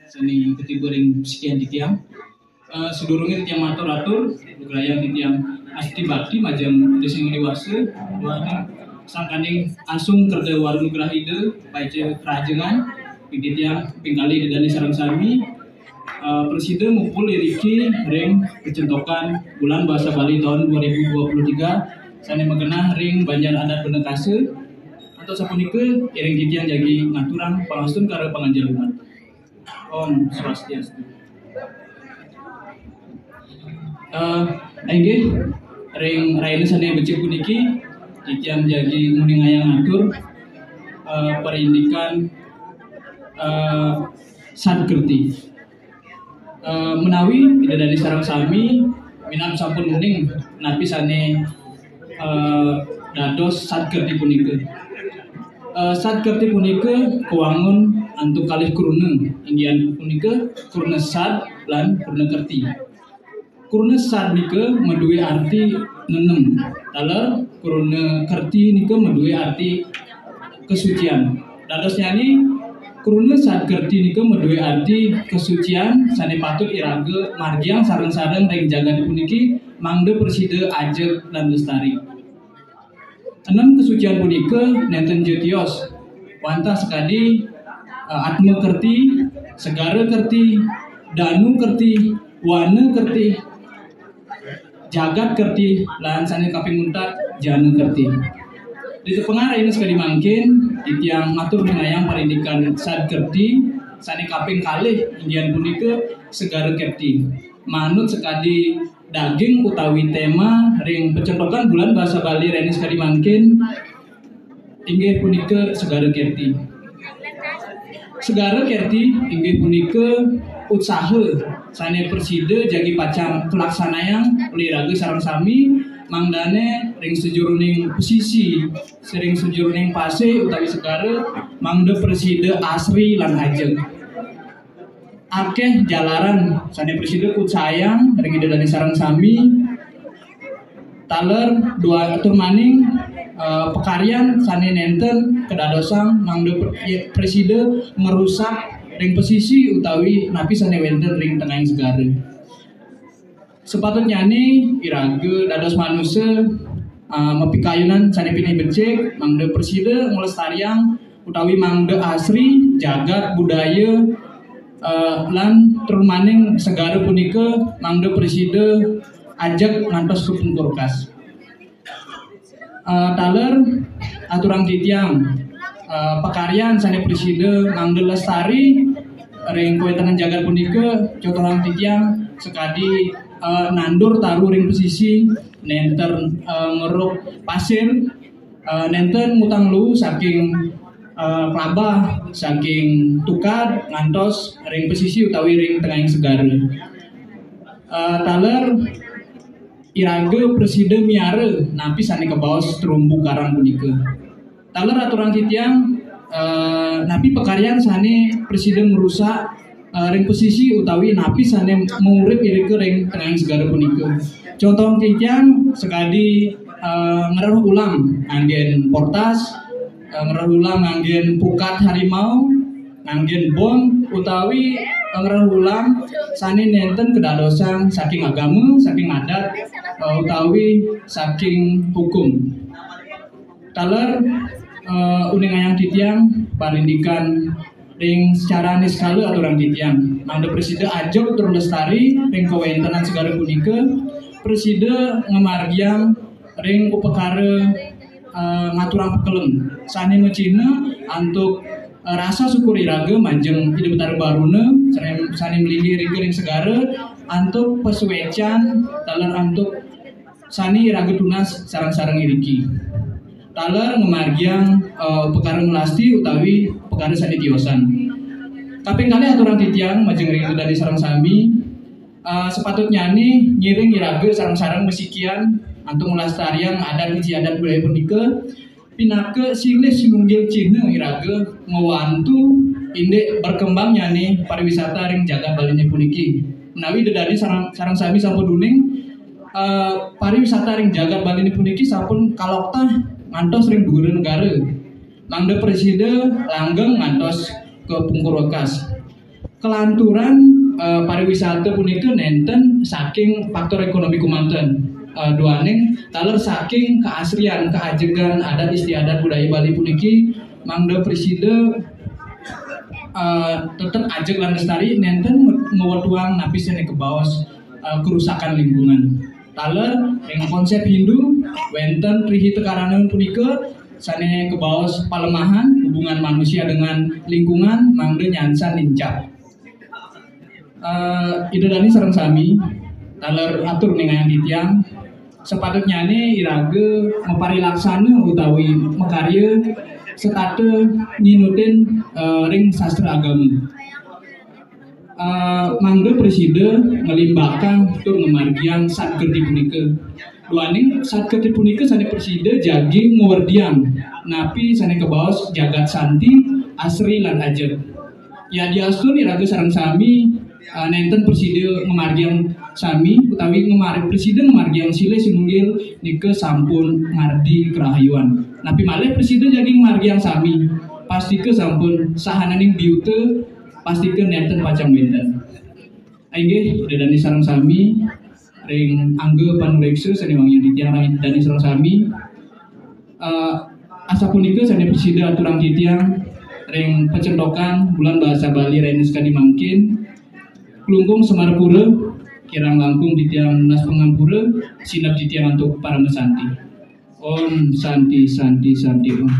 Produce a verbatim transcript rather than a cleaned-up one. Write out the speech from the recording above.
Seni ketiba ring sekian titiang. Eh, sadurunge titiang matur-atur, lugrayang titiang asti bakti majeng Ida Sang Hyang Widi Wasa, duaning sangkaning asung kerta wara nugraha Ida, paica rajengan, ring titiang pingkalih Ida Dane sareng sami, eh, prasida mupul iriki ring pacentokan Bulan Basa Bali taun dua ribu dua puluh tiga, sane magenah ring Banjar Adat Benekasa. Antuk sapunika, iring titiang jagi ngaturang pangastungkara panganjali umat. Om Swastiastu. Eh, inggih, ring rahina sane becik puniki, titiang jagi nguningayang atur, eh, parindikan, eh, Sad Kerthi. Eh, menawi Ida Dane sareng sami minab sampun uning napi sane, eh, dados Sad Kerthi punika. Eh, Sad Kerthi punika kawangun antuk kalih kruna, inggih punika kruna sad lan kruna kerthi. Kruna sad nika madue arti nenem, taler kruna kerthi nika madue arti kasucian. Dadosnyane, kruna Sad Kerthi nika madue arti kasucian sane patut iraga margiang sareng-sareng ring jagate puniki mangda prasida ajeg lan lestari. Enem kasucian punika nenten ja tios, wantah sakadi, eh, Atma Kerthi, Segara Kerthi, Danu Kerthi, Wana Kerthi, Jagat Kerthi, lan sane kaping untat Jana Kerthi. Ring pangarahina sakadi mangkin, titiang matur nguningayang parindikan Sad Kerthi, sane kaping kalih inggih punika Segara Kerthi. Manut sakadi daging utawi tema ring pacentokan Bulan Basa Bali rahina sakadi mangkin, inggih punika Segara Kerthi. Segara Kerthi inggih punika utsaha sane prasida jagi pacang kalaksanayang olih raga sareng sami, mangdane ring sajeroning pasisi, ring sajeroning pasih utawi segara, mangda prasida asri lan ajeg. Akeh jalaran sane prasida kutsayang ring Ida Dane sareng sami, taler dua atur maning, eh, pakaryan sane nenten kadadosang mangda pre-, prasida ngrusak ring pasisi utawi napi sane wenten ring tengahing segara. Sapatutnyane iraga dados manusa, eh, mapikayunan sane pinih becik mangda prasida nglestariang utawi mangda asri jagat budaya, eh, lan tur maning segara punika mangda prasida ajeg ngantos kapungkur wekas. Eh, taler aturang titiang, eh, pakaryan sane prasida mangda lestari ring kawentenan jagat punika, contohang titiang sakadi, eh, nandur taru ring pasisi, nenten, eh, ngeruk pasir, eh, nenten ngutang luu saking, eh, klabah, saking tukad ngantos ring pasisi utawi ring tengahing segara. Eh, taler iraga prasida miara napi sane kabaos terumbu karang punika. Taler aturang titiang, eh, napi pakaryan sane prasida ngrusak, eh, ring pasisi utawi napi sane maurip irika ring tengahing segara punika. Contoh titiang sakadi, eh, ngrereh ulam nganggen portas, eh, ngrereh ulam nganggen pukat harimau, nganggen bom utawi, eh, ngrereh ulam sane nenten kadadosang saking agama, saking adat, eh, utawi saking hukum. Taler, eh, uningayang titiang parindikan ring secara niskala aturang titiang. Mangda prasida ajeg tur lestari ring kawentenan segara punika, prasida ngamargiang ring upakara, eh, ngaturang pakelem sane macihna antuk, eh, rasa syukur iraga majeng Ida Betara Baruna sane, sane malinggih irika ring segara antuk pasuecan taler antuk sane iraga tunas sareng-sareng iriki. Taler ngamargiang, eh, upakara melasti utawi upakara sane tiosan. Kaping kalih aturang titiang majeng ring Ida Dane sareng sami, eh, sapatutnyane ngiring iraga sareng-sareng masikian antuk nglestariang adat istiadat budaya punika, pinaka silih sinunggil cihna iraga ngwantu indik berkembangnyane pariwisata ring jagat Baline puniki. Menawi Ida Dane sareng, sareng sami sampun uning, eh, pariwisata ring jagat Baline puniki sampun kaloktah ngantos ring duur negara. Mangda prasida langgeng ngantos kapungkur wekas. Kelanturan eh, pariwisata punika nenten saking faktor ekonomi kumanten. Eh, duaning taler saking keasrian, keajegan adat istiadat budaya Bali puniki mangda presida eh, tetep ajeg lan lestari, nenten nge- ngewetuang napi sene kebaos eh, kerusakan lingkungan. Taler ring konsep Hindu, wenten Trihita Karana punika sane kebaos palemahan hubungan manusia dengan lingkungan mangda nyansan nincap. Eh, Ida Dani sareng sami, taler atur ningayang titiang, sepatutnyane iraga maparilaksana utawi makarya setata nginutin eh, ring sastra agama. Eh, mangda presida ngelimbakang tur ngamargiang Satgerti punika. Duaning Satgerti punika sane presida jagi ngwerdiang napi sane kebaos jagat santi, asri lan ajeg. Yadiastun iraga sareng sami eh, nenten presida ngamargiang sami utawi ngemari presida ngamargiang silih sinunggil nika sampun ngardi kerahayuan. Napi malih presida jagi ngamargiang sami, pastika sampun sahananing biuta pastika nenten pacang wenten. Inggih, Ida Dani sareng sami, ring angga panureksa sane wangiang titiang ring Ida Dani sareng sami. Eh, asapunika sane presida aturang titiang ring pacentokan Bulan Bahasa Bali rahina sakadi mangkin. Klungkung Semarapura, kirang langkung titiang nunas pangampura, sineb titiang antuk parama santi. Om Santi, Santi, Santi, Om.